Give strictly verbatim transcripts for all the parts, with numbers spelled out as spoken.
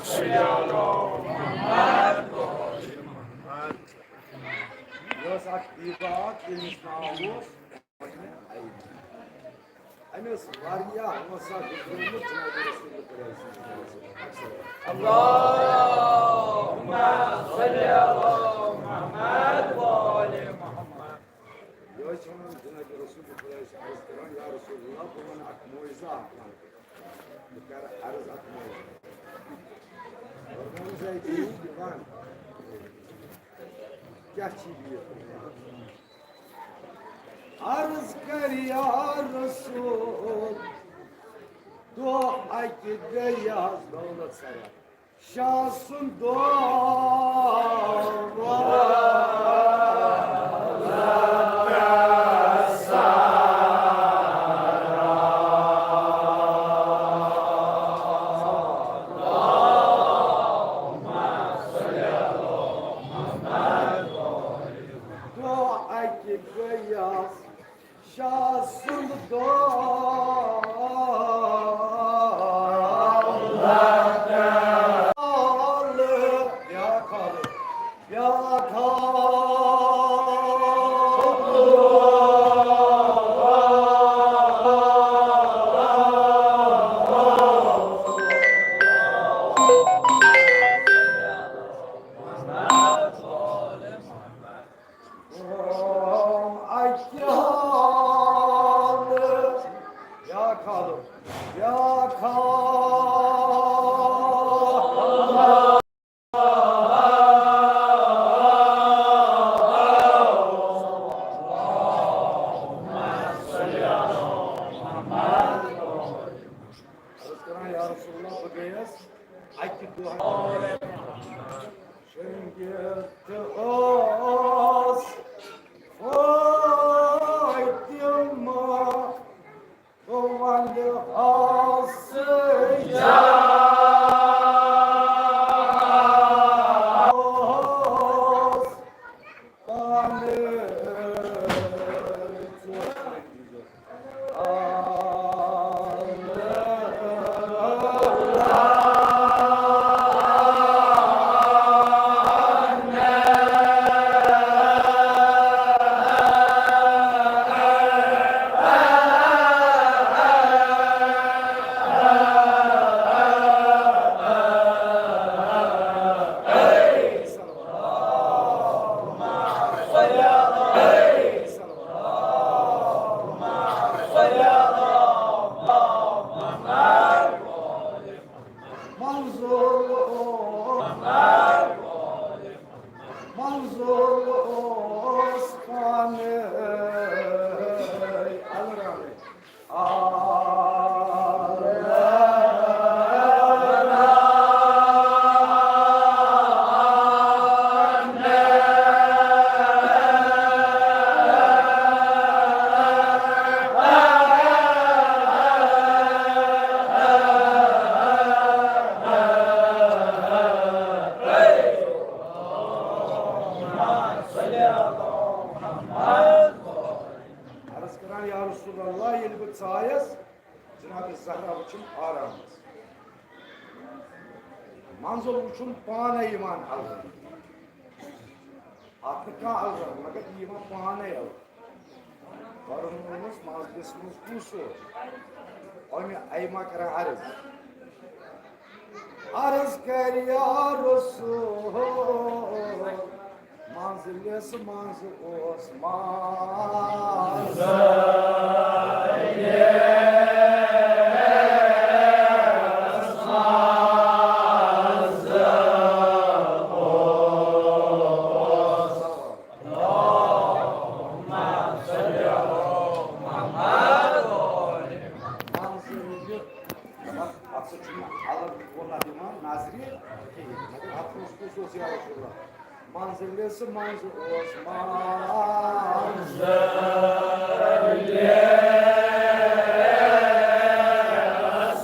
صلی علی محمد۔ یہِ ٲس اکھ بیٖبا اکھ، ییٚمِس ناو اوس أمِس واریاہ مسا گُزریومُت جناب رسول خۄداے سٕنٛدِ خٲطرٕ۔ اللہم صل علی محمد و آل محمد۔ یہِ ٲسۍ وَنان جناب رسول خۄداے چھِ عرض کران، یا رسول اللہ، بہٕ وَنہٕ اکھ معجزہ اکھ وَنہٕ۔ بہٕ کرٕ عرض اکھ معجزہ۔ فرمووُن زِ اے دِیِو دِوان۔ کیٛاہ چھِ یہِ؟ عرض کر یا رسول، دۄہ اکہِ گٔیس دولت سرا، شاہ سُنٛد دۄہ۔ دۄہ اکہِ گٔیس شاہ سُنٛد دۄہ۔ بیٛاکھ حال، بیٛاکھ حال۔ اکہِ حالہٕ بیٛاکھ حالہٕ، بیٛاکھ حالہٕ۔ عرض کران، یا رسول اللہ، بہٕ گٔیَس اکہِ دۄہ شۄنٛگِتھ، اوس فاطمہ وَنٛدٕ آسہٕ جان۔ اوس پانہٕ منظور اوس، منظور اوس پانہٕ الرحمن۔ عرض کران، یا رسول اللہ، ییٚلہِ بہٕ ژایَس، جناب زہرا وٕچھُم آرامس۔ منظر وٕچھُم پانے یِوان الگ۔ اتھ نہٕ کانٛہہ الگ، مگر یہِ یِوان پانے الگ۔ پرُن ووٚنمس مسجدس منٛز کُس اوس؟ اور مےٚ ایما کران عرض۔ عرض کر یا رسول، منزلس منز اوس منزل۔ منزل یہِ، اتھ سۭتۍ چھُنہٕ الگ ووٚن اتھ یِوان نظرِ کِہیٖنۍ، مگر اتھ منٛز کُس اوس یا رسول اللہ؟ منزلس منز اوس منزلس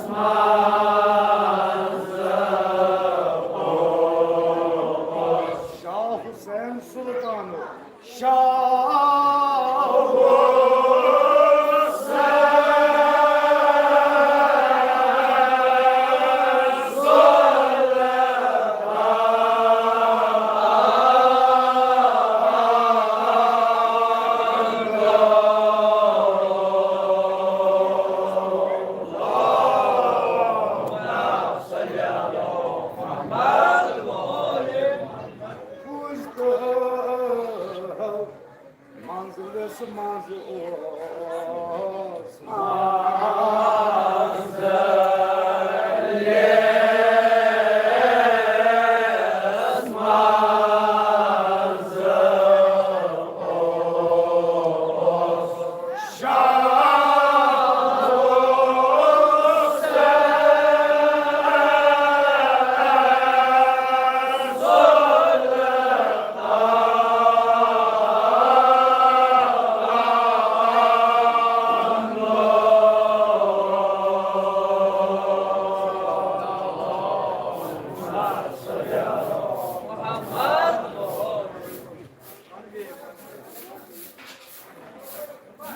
منز اوس شاہ حسین سلطانُک۔ شاہ حسین سلطانُک۔ منٛز اوس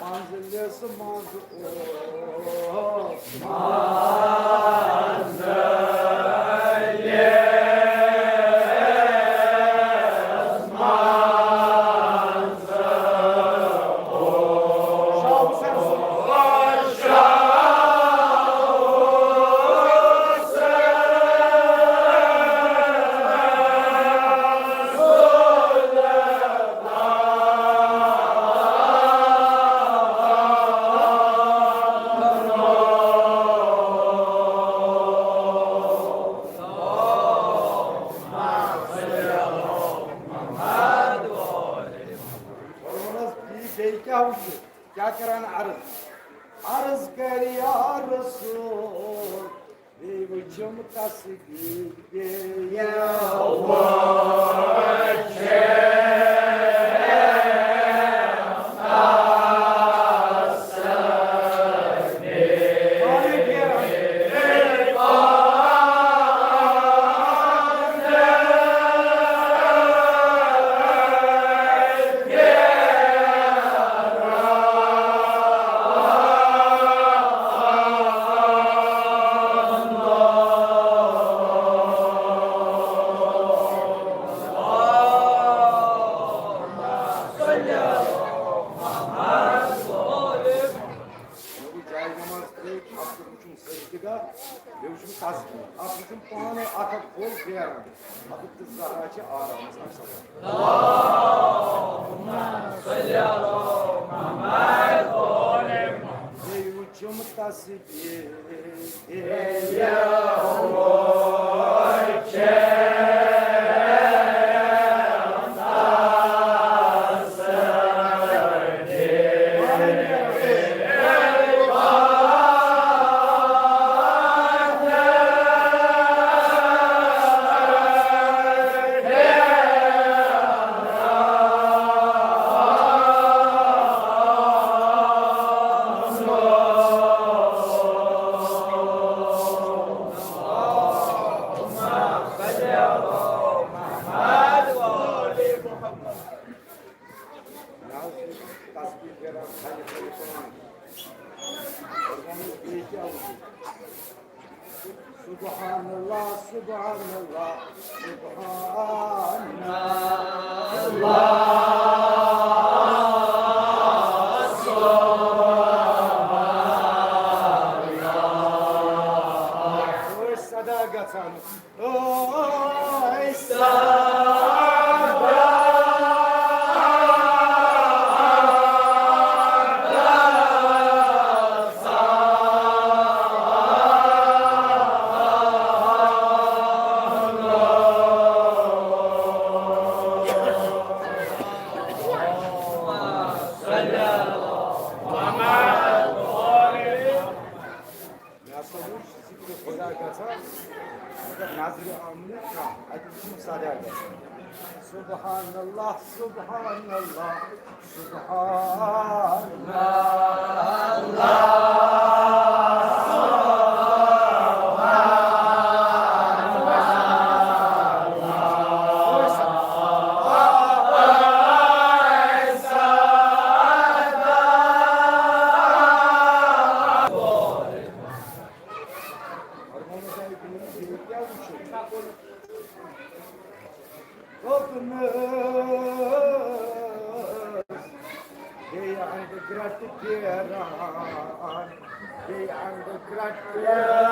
منزلس منٛز اوس۔ ووٚنمَس، بیٚیہِ، بیٚیہِ کیٛاہ وٕچھِو؟ کیٛاہ کران عرض؟ عرض کَرِ یا رسول، بیٚیہِ وٕچھِم تصویر۔ جاے نماز ترٛٲوِتھ، اَتھ پٮ۪ٹھ وٕچھُن سجدٕ گاہ، بیٚیہِ وٕچھُن تسبیٖح، اَتھ وٕچھُن پانَے اَکھ اَکھ پھوٚل پھیران۔ حضرت زہرا چھِ آرامَس منٛز سَمان۔ بیٚیہِ وٕچھُم تسبیٖح۔ مےٚ حظ چھُ تصویر پھیران کھَنہِ کھَنہِ پانہٕ۔ اور وۄنۍ بیٚیہِ کیٛاہ وٕچھُو؟ سبحان اللہ، سبحان اللہ، سبحان اللہ۔ ٲسۍ صدا گژھان۔ مےٚ ہسا وُچھ ذِکرِ خۄدا گژھان، مگر نظرِ آو نہٕ کانٛہہ۔ اَتہِ چھُنہٕ صدا گژھان۔ سبحان اللہ، سبحان اللہ، سبحان اللہ۔ بیٚیہِ اَنٛدٕ گرٛٹہٕ پھیران، بیٚیہِ اَنٛدٕ گرٛٹہٕ پھیران۔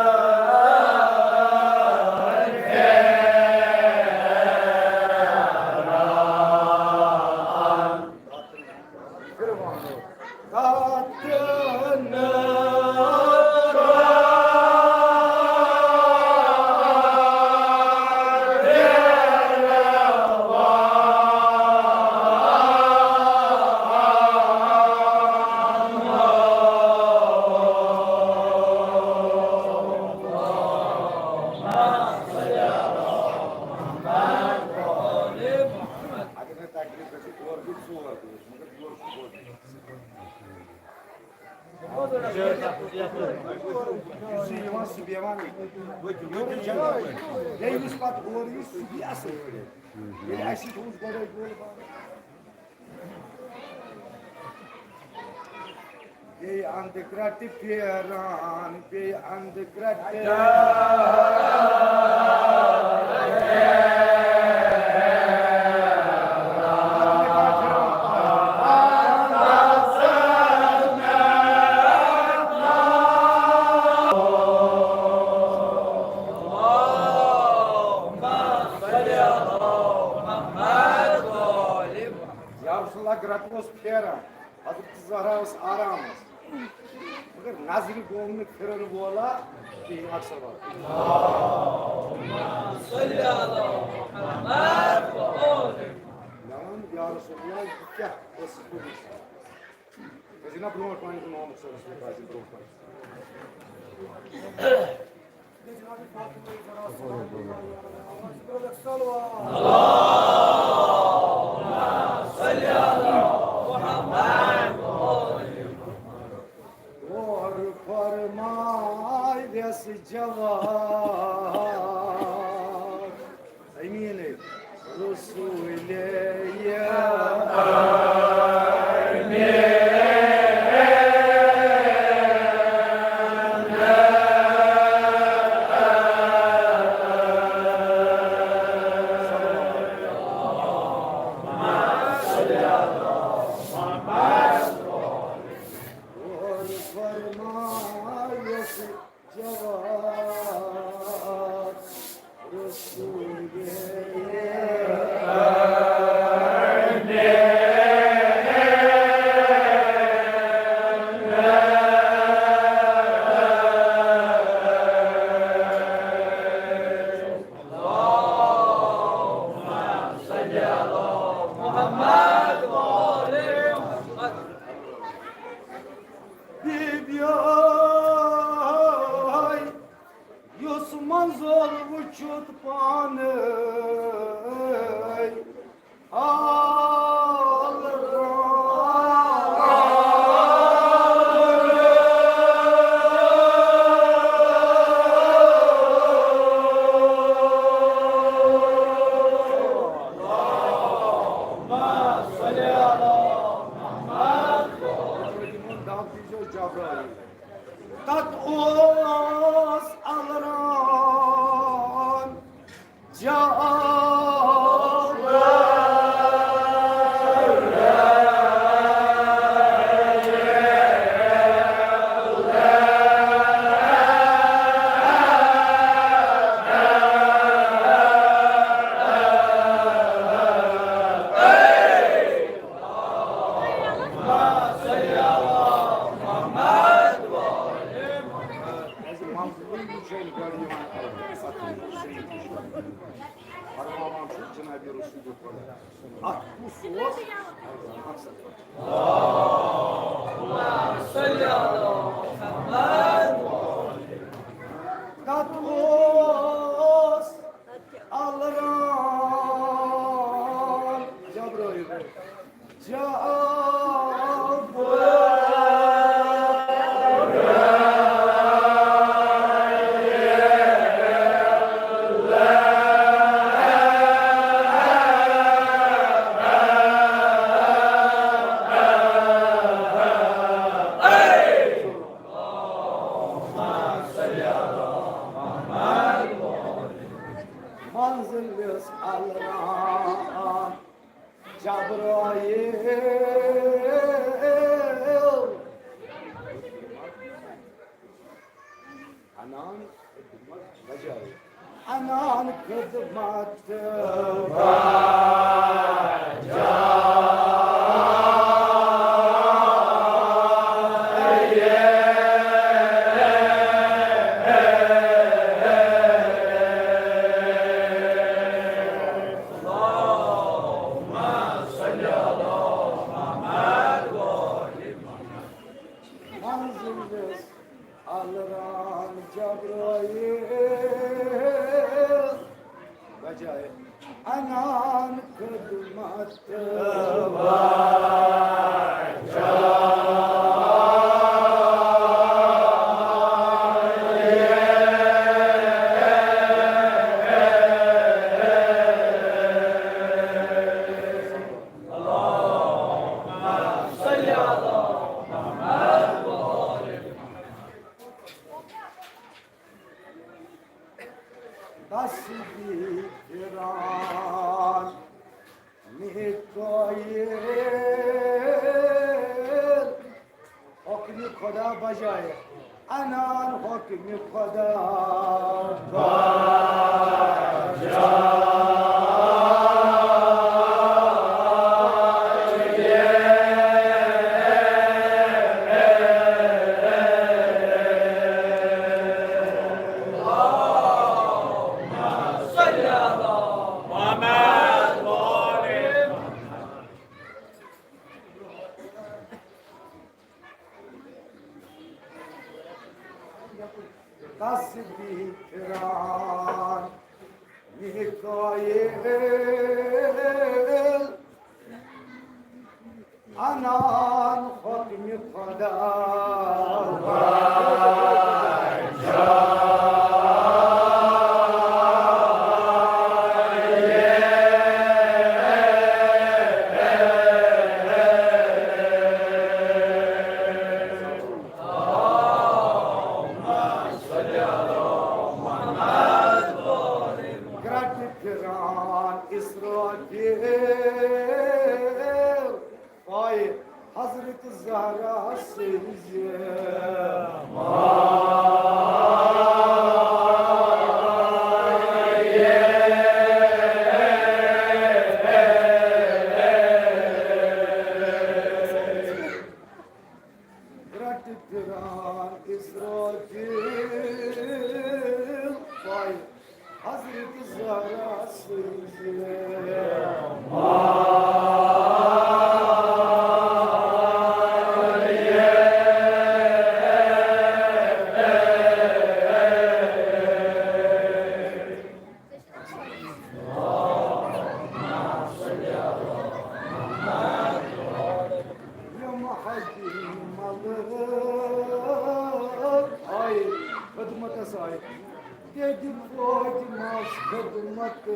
یُس یہِ یِوان، سُہ بیٚہوان ییٚتی۔ بیٚیہِ یُس پَتہٕ اورٕ یی، سُہ یی اَصٕل پٲٹھۍ۔ ییٚلہِ اَسہِ تھوٚوُس گۄڈَے گول بال۔ بیٚیہِ اَنٛدٕ کرٛٹہٕ پھیران، بیٚیہِ اَنٛدٕ کرٛٹہٕ۔ یا رسول اللہ، گرٛٹہٕ اوس پھیران، حضرت زہرا ٲس آرامس، مگر نظرِ گوٚو نہٕ پھِرن وولا کِہیٖنۍ۔ اکثر وقت۔ مےٚ ووٚن، یا رسول اللہ، یہِ کیٛاہ ٲسٕس بہٕ وٕچھان؟ أسۍ چھِنہ برونٛٹھ پہن محمد صٲبَس سۭتۍ آسہِ برونٛٹھ پہن۔ غور فرماویس جواب۔ أمیٖنٕے رسوٗلے۔ غور فرماویس جواب رسول۔ بیبیٲے، یُس منظر وٕچھُتھ پانَے حال تَتھ اوس الران جواب۔ فرماوان چھُ جناب رسول خدا۔ اَتھ کُس اوس؟ تَتھ اوس الران جبرائیل۔ منزلس الران جبرائیل۔ انان خدمت بجائے۔ انان خدمت بجائے۔ منزلس الران جبرائیل۔ جائے انان خدمت۔ تسبیح کران میکائیل، حکم خدا بجائے انان حکم خدا بجائے۔ تسبیح کران میکائیل، انان حکم خدا۔ گرٛٹہٕ پھِران اسرافیل، پایہِ حضرت زہرا سٕنٛزِ۔ گرٛٹہٕ پھِران اسرافیل، پایہِ حضرت زہرا سٕنٛزِ۔ یِم حجہِ ملک آیہِ، خدمتس آیہِ، تِہنٛدِ فوجہِ منٛز خدمت۔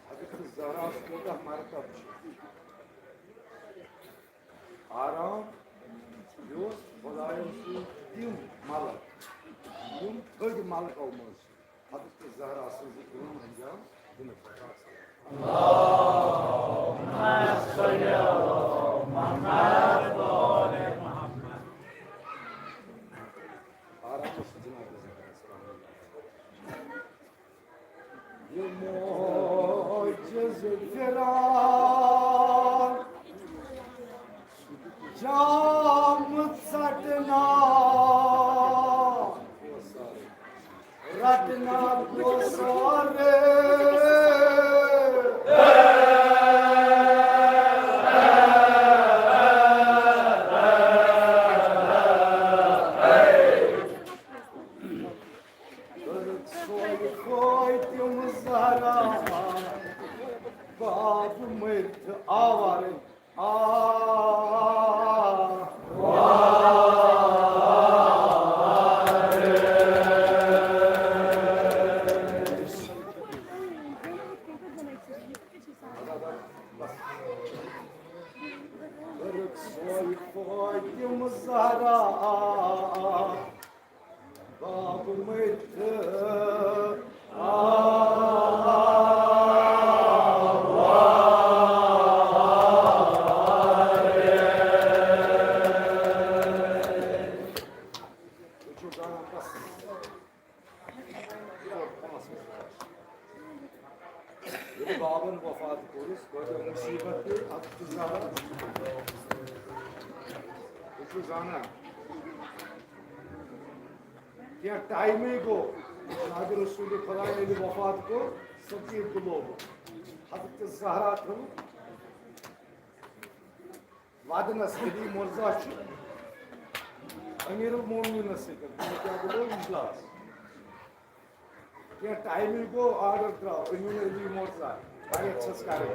حضرت زہراہس کوٗتاہ مرتبہٕ چھُ۔ آرام، یہِ اوس خۄدایَن سُنٛد تِم ملک، یِم تھٔدۍ ملکو منٛز چھِ۔ حضرت زہرا سٕنٛز یہِ کٲم انجام دِنہٕ خٲطرٕ۔ آرام چھُ جناب زہرا۔ یہِ معجز پھران جام ژٹنا، رٹنا کوثر۔ سوے فاطمہ زہرا، باب مٔرۍ تہٕ آوارٕ۔ آ۔ سوے فاطمہ زہرا، باب مٔرۍ تہٕ آوارٕ۔ ییٚلہِ بابن وفات کوٚرُس، کۭژاہ مُصیٖبت پیٚیہِ اَتھ تہٕ زہرا۔ زانان۔ کینٛہہ ٹایمٕے گوٚو، جناب رسول خدا ییٚلہِ وفات کوٚر، سقیٖف گُلوبُک۔ حضرت زہرا تھٲو وعدنس، علی مرزا چھُ امیر المومنینس سۭتۍ، تِمو کیٛاہ گوٚو اجلاس۔ کینٛہہ ٹایمٕے گوٚو، آرڈر درٛاو، أنِو نہٕ علی مرزا، بیعت چھس کرٕنۍ۔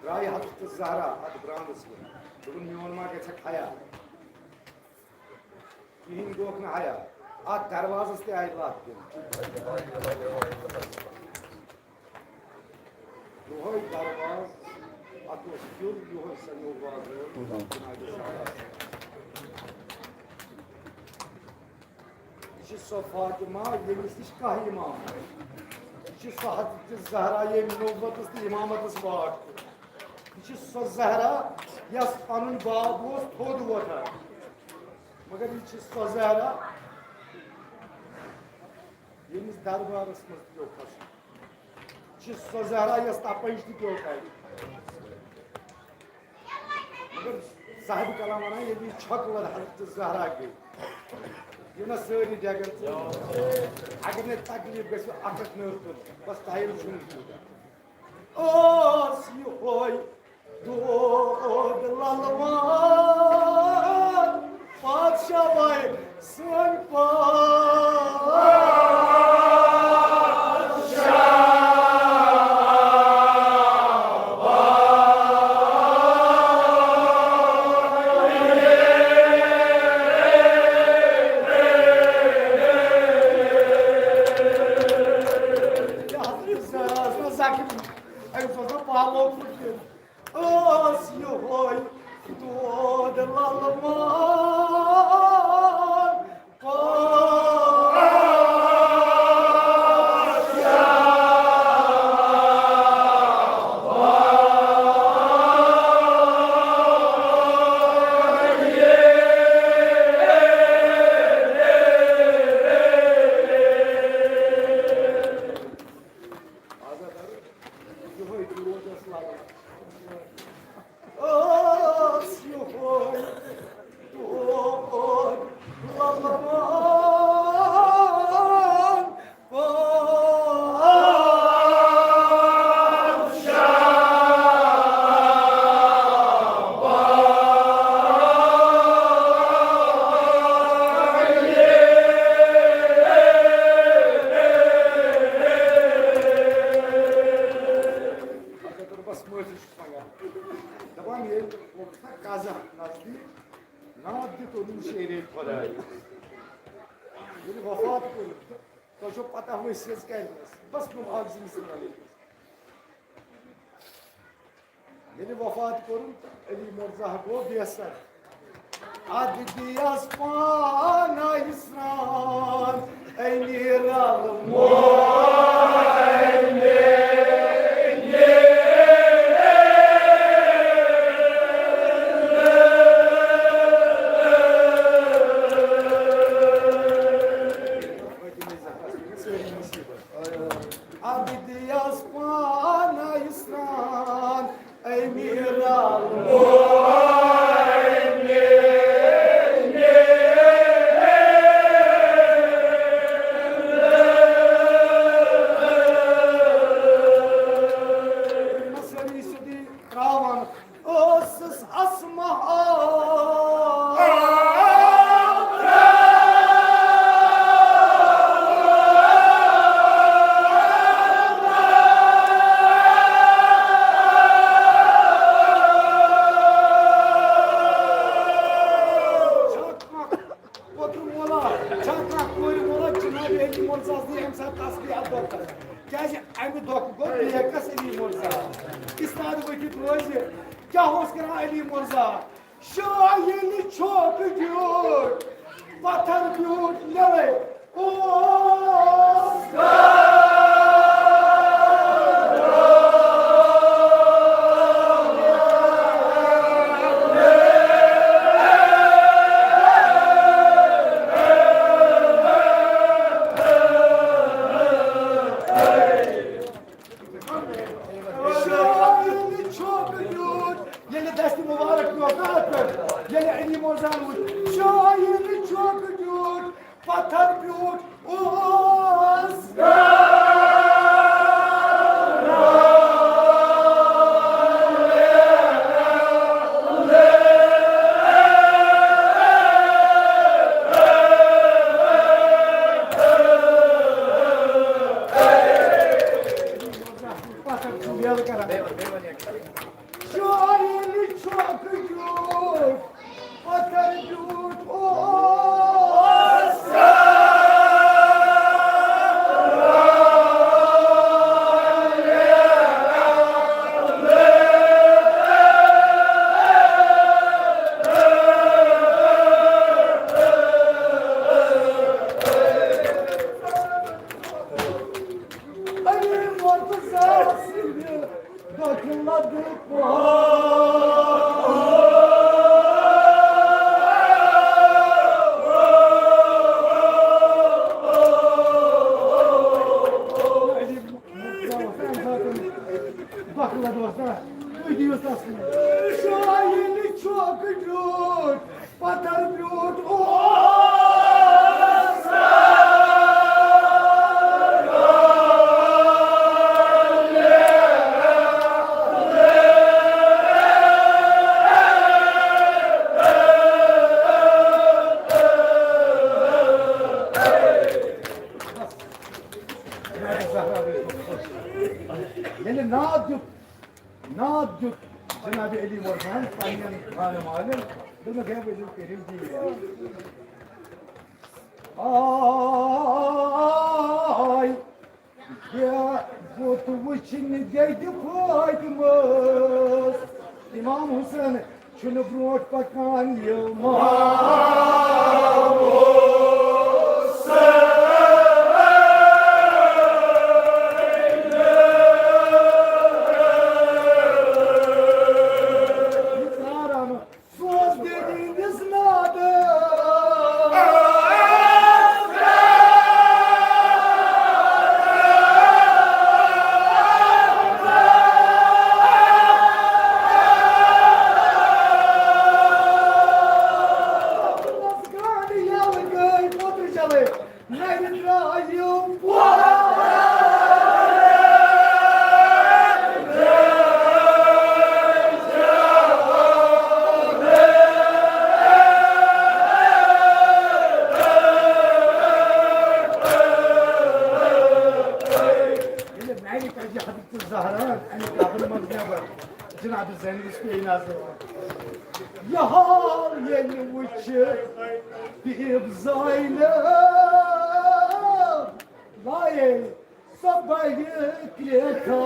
درٛایہِ حضرت زہرا اتھ گراونڈس منٛز۔ دوٚپُن، میون ما گژھِ حیا؟ کِہیٖنۍ گوٚکھ نہٕ حیا۔ اتھ دروازس تہِ آیہِ لتھ دِنہٕ۔ یِہوٚے دروازٕ، اتھ اوس کیُل، یِہوٚے سنیو بازر۔ یہِ چھِ سۄ فاطمہ، ییٚمِس نِش کانٛہہ امام چھُ۔ یہِ چھِ سۄ حضرت زہرا، ییٚمۍ نبوتس تہٕ امامتس واٹھ کوٚر۔ یہِ چھِ سۄ زہرا، یۄس پنُن باب اوس تھوٚد وۄتھان۔ مگر یہِ چھِ سۄ زہرا، ییٚمِس دربارس منٛز پیوٚو کھسُن۔ یہِ چھِ سۄ زہرا، یۄس تپٲرۍ تہِ پیوٚو کرِ۔ مگر صاحب کلام ونان، ییٚلہِ یہِ چھۄکہٕ لد حضرت زہرا گٔے، یہِ نہ سٲری ڈٮ۪گن ژٕ۔ اگر نے تکلیف گژھِ، اکھ اکھ نٔر تُل، بس ٹایم چھُنہٕ تیوٗتاہ۔ اوس یِہوٚے دود للوان، پادشاہ وے سٲنۍ پادشاہ۔ کیٛاہ حضرت زہرا ٲس نہ زخمی؟ أمِس اوس نہ پَلو پھُٹمُت۔ اوس یِہوٚے دود للوان۔ یِہوٚے دود اوس لگان۔ اوس یِہوٚے دود لگان۔ بس معٲفی چھُس منٛگان۔ دَپان، ییٚلہِ ووت نہ قضا نزدیٖک، ناد دیُت اوٚنُم شیرے خۄدایہِ۔ ییٚلہِ وفات کوٚر، تۄہہِ چھو پتہ ؤسۍ سٕنٛز کَرِ ٲس۔ بس نوٚم اکھ زٕ مِثال۔ ییٚلہِ وفات کوٚرُن تہٕ علی مرزا گوٚو بے سر۔ ادٕ دِیس پانَے سرٛان، امیر المومنین۔ ادٕ دِیس پانَے سرٛان، امیر المومنین۔ یِم سٲری سیوٚدُے ترٛاوان ٲسٕس اسمہٕ۔ چھا کانٛہہ پوتُر مولا، چھا کانٛہہ کورِ مولا، جناب علی مرزا دی امہِ ساتہٕ تسلی اتھ دۄکھس؟ کیازِ امہِ دۄکھٕ گوٚو بیکس علی مرزا۔ استاد ؤتھِتھ روزِ، کیٛاہ اوس کران علی مرزا؟ شاہ ییٚلہِ چھوٚک دیُت، پتھر دیُت نٮ۪برَے۔ اوس شاہ ییٚلہِ چھوٚک دیُت، ییٚلہِ دستِ مبارک شاہین چوک ٹوٹ پتھر بیوٹ اوس۔ پتھر چھُ ویل کران۔ شاہین چوک ٹوٹ پتھر بیوٹ اوس۔ علی مرتضی سٕنٛدِ دۄکھِ لدٕ پار۔ دۄکھٕ لدٕ اوس نا؟ تُہۍ دِیِو تس کُن۔ شاہین چوک ٹوٹ پتھر بیوٹ اوس۔ ییٚلہِ ناد دیُت، ناد دیُت جناب علی مرزاہن پننٮ۪ن خانہٕ مالٮ۪ن، دوٚپُکھ، "ہے ؤلِو کٔرِو دیٖدار۔" آے بُتھ وٕچھِنۍ دٮ۪دِ فاطمس۔ امام حسین چھُنہٕ برونٛٹھ پکان یِوان۔ سُہ اوس دِلہِ ہٕنٛدِس نادس۔ گاڑِ یَلہٕ گٔے، موترِ چلے۔ نَرِ درٛایِو پورٕ۔ ییٚلہِ نَرِ کَجہِ حضرت زہرا اَمہِ قبرِ منٛز نٮ۪بر، جناب زینبس پیٚیہِ نظر۔ یہِ حال ییٚلہِ وٕچھِ بیٖب زینب، لایے سۄ بَڑِ کرٛیکھا۔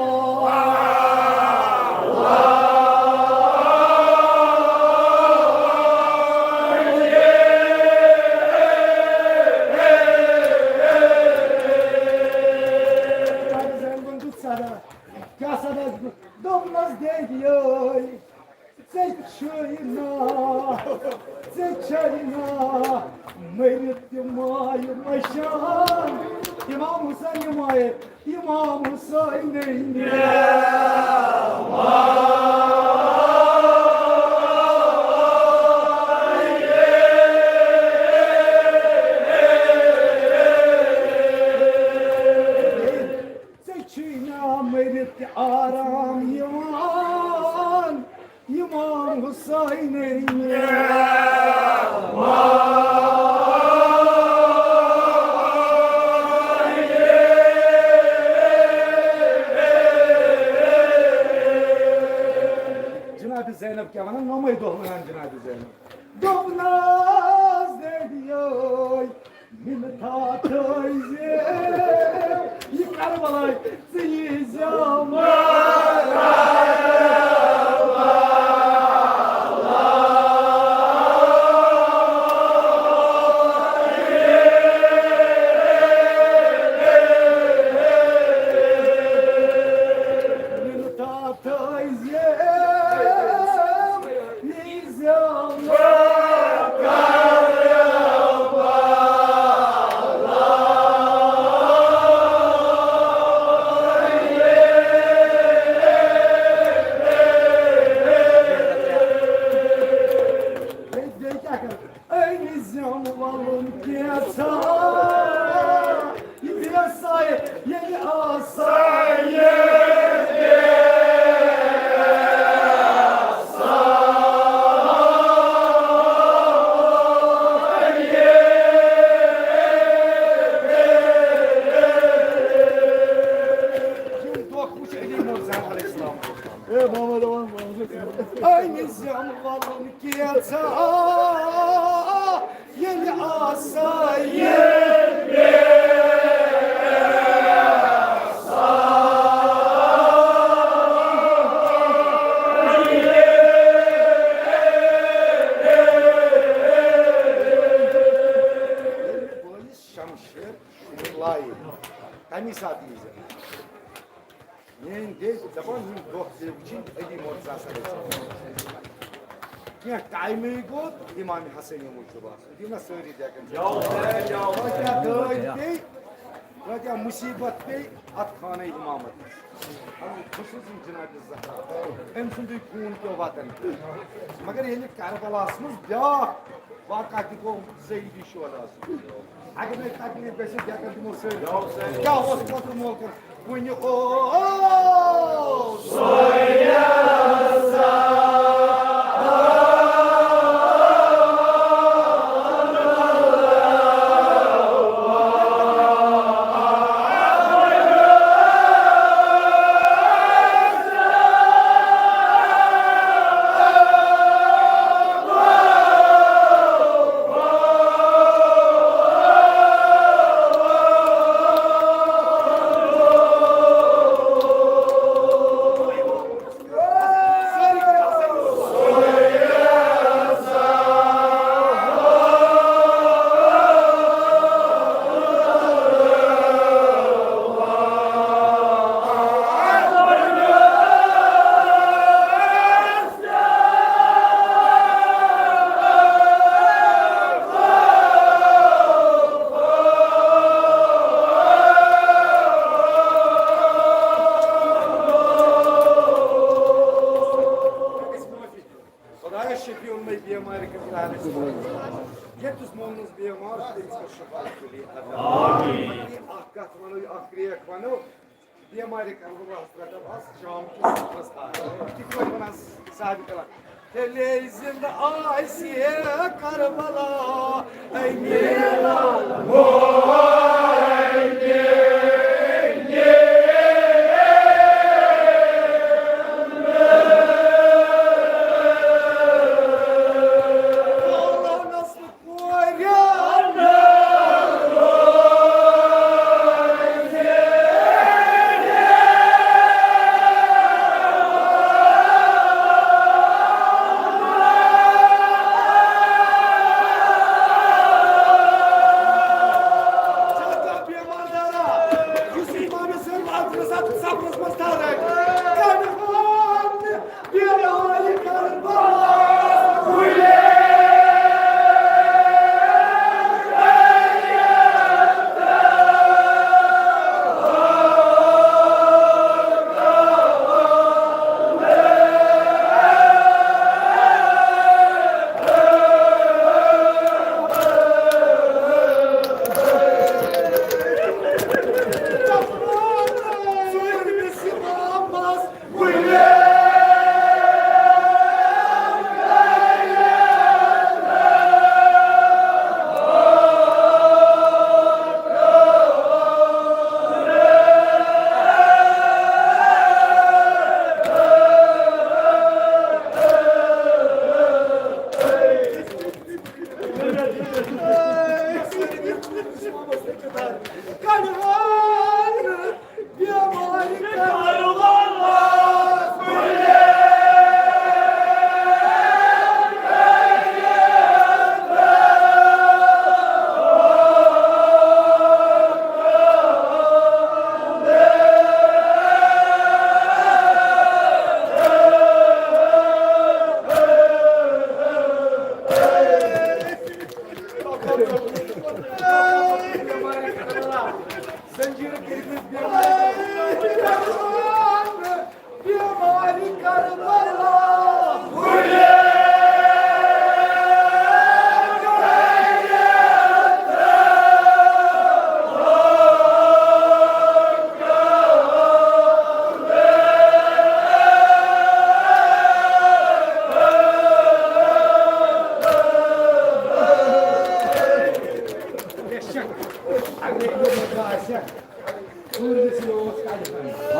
کیٛاہ سَزا دیُت؟ دوٚپنَس، "دٮ۪دِ یٲے، ژےٚ چھُے نا، ژےٚ چھَے نا مٔرِتھ تہِ ماے مَشان؟" امام حسین ماے، امام حسین۔ ژےٚ چھُے نا مٔرِتھ تہِ آرام یِوان، امام حسینٕے۔ جناب زینب کیٛاہ وَنان؟ نومے دۄہ وَنان جناب زینب۔ دوٚپنَس، "دٮ۪دِ یٲے، مِنتھا تھٲیزِ، یہِ کربلائے ژٕ ییٖزٮ۪و مےٚ۔" مِنتھا تھٲیزِ، أمۍ زٮ۪م وَلُن کینٛژھا ییٚلہِ آسٲیِش۔ شمشیر شمیر لایہِ، تَمی ساتہٕ یی زِ میٲنۍ بیٚیہِ دَپان، یِم دۄہ تہِ وٕچھِنۍ علی مرتضی صٲبَس۔ کینٛہہ ٹایمٕے گوٚو اِمام حسینہِ موٗجوٗب آسُن۔ دِیِو نا سٲری دٮ۪کَن۔ کۭتیٛاہ دٲدۍ پیٚیہِ، کۭتیٛاہ مُصیٖبت پیٚیہِ اَتھ خانَے اِمامَتَس۔ خصوٗصی جناب زہرا، أمۍ سُنٛدُے خوٗن پیوٚو وطن۔ مگر ییٚلہِ کربلاہَس منٛز بیٛاکھ واقعہ تہِ گوٚو، زٲیدی شودا سُنٛد۔ اگر نہٕ تکلیف گژھِ، کیٛاہ کَرِ تِمو سۭتۍ؟ کیٛاہ اوس اوترٕ مول کَران؟ وُنہِ اوس۔ خدایا شفیع المے بیمارِ کٔرِتھ علاج۔ ییٚتِس مومنس بیمار چھُ، تٔمِس کر شفا کُلی عطا۔ آمین۔ اکھ کتھ ونو، اکھ کرٛیکھ ونو، بیمارِ کربلاہس رٹو از شام کِس سحرس آ۔ کِتھ پٲٹھۍ ونان صاحب کلام؟ تیٚلے زندٕ آسہِ ہے Karbala, Amin.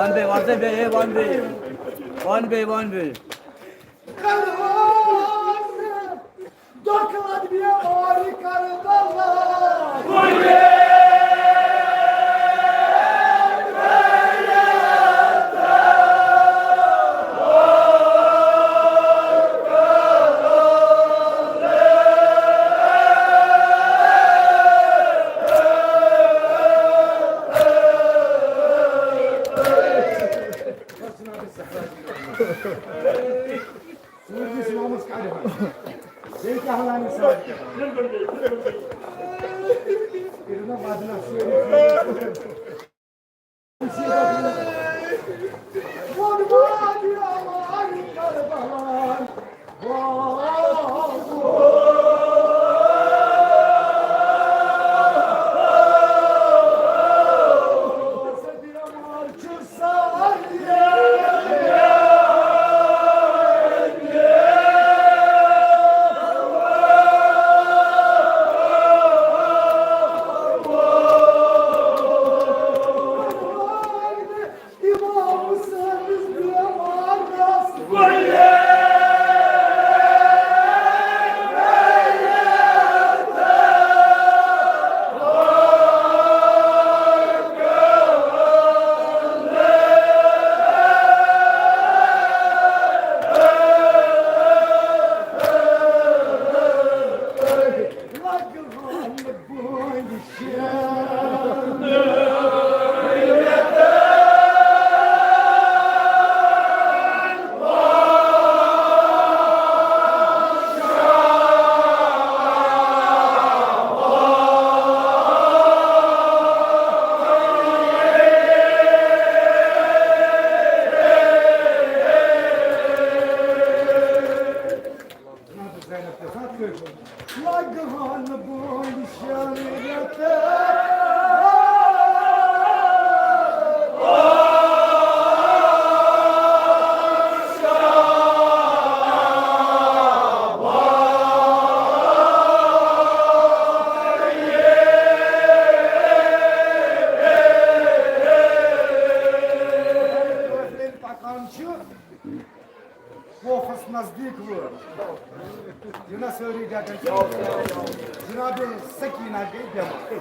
One day, one day, one day. One way, one way. پکان چھُ۔ خوفس نزدیٖک وٲر۔ یہِ نہ سٲری ڈٹان چھِ۔ جناب سکینہ گٔے بٮ۪مار۔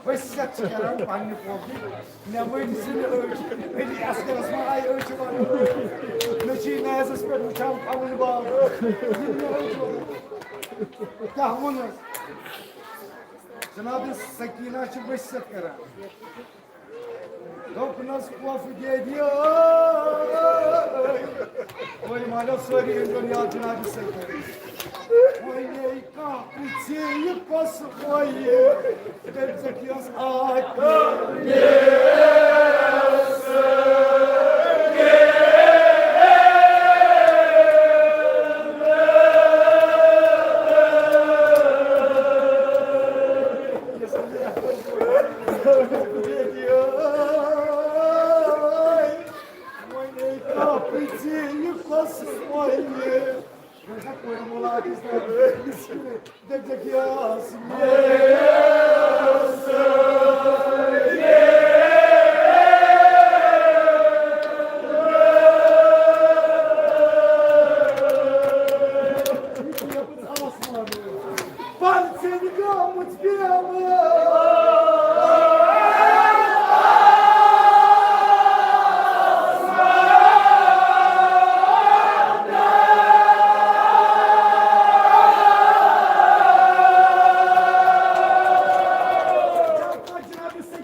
ؤسیت چھِ کران پننہِ قومٕچ۔ مےٚ ؤنۍ زِ مےٚ أچھ، علی اصغرس ما آیہِ أچھ وَنُن؟ مےٚ چھِ یہِ نیزس پٮ۪ٹھ وٕچھان پنُن باغ۔ یہِ مےٚ أچھ وَنُن۔ کیٛاہ ووٚنُس؟ جناب سکینہ چھِ ؤسیت کران۔ دوٚپنَس، "قوفہٕ دیدی ٲے، ٲے مالیو سٲری أنٛدرَن یاد جناب سید۔ وۄنۍ یے کانٛہہ پرٛژھِ یہِ کۄس وۄنۍ، تٔمۍ ژٔٹۍ یَس آتھِ۔" پرژھن گٔمٕژ بیمٲر۔ جناب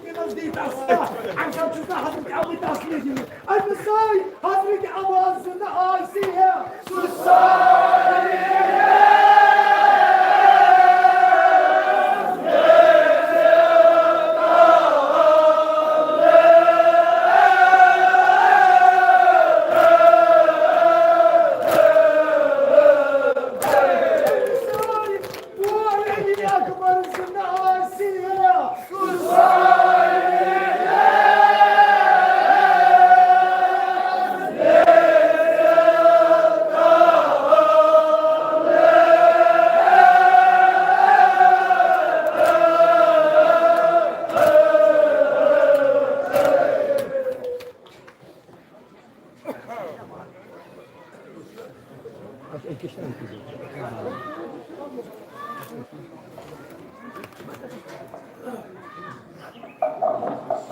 أکِس أکِس۔